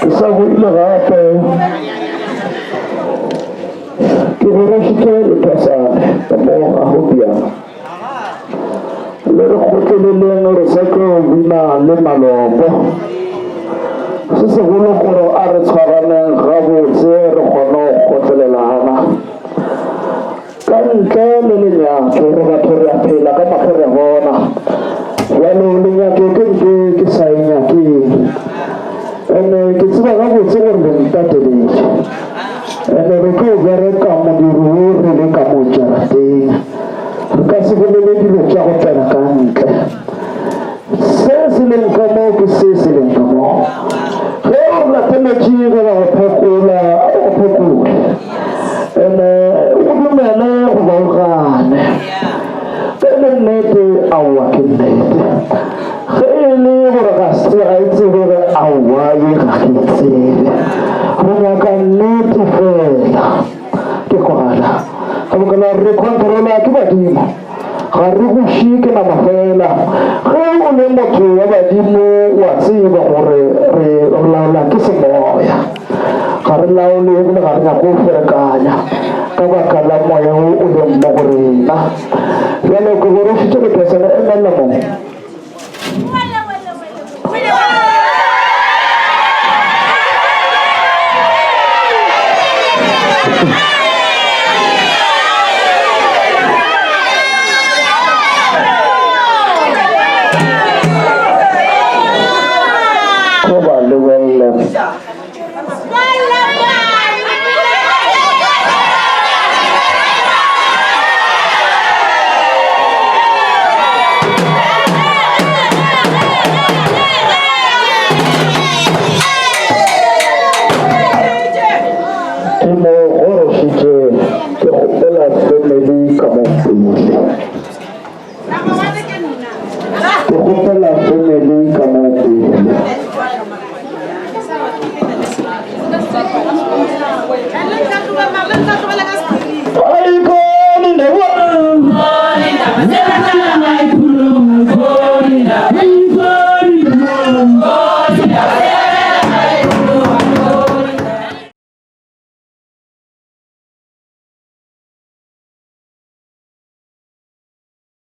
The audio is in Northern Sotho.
Ke sa boile gape ke gorošitše lethasane ka mo ga go bjang. Le re kgotleleleng re sa tlo bina le malopo. Se segolo gore a re tshwaraneng gabotse re kgone go kgotlelelana. Ka ntle le lenyatšo re batho re a phela ka mahlo re a bona. Bjalo lenyatšo ke nto e ke sa e nyakeng. Ene ke tseba gabotse gore le ntateletše. Ene re tlo bereka modiro wo re le ka mo jarateng. Re ka se bolele dilo tša go tšwela ka ntle. Se se leng ka mo ke se se leng ka mo. Ge o lateletše ge ba go phekola, a ba go phekole. Ene o dumele goba o gane. Ge e le nnete, aowa ke nnete. Ge e le gore ga se ga e tsebege, aowa ye ga ke e tsebe. Re nyaka nnete fela. Ke kwala. Ka baka la re controla ke badimo. Ga re buše ke nama fela. Ge o le motho wa badimo wa tseba gore re laola ke semoya. Ga re laole ebile ga re nyake go ferekanya ka baka la moya wo o leng mo go rena. Bjale ke gorošitše lephesela emelela mo. Ko ba lebelele. Ke mo gorošitše ke kgopela family ka mo pele. Ke kgopela family ka mo pele.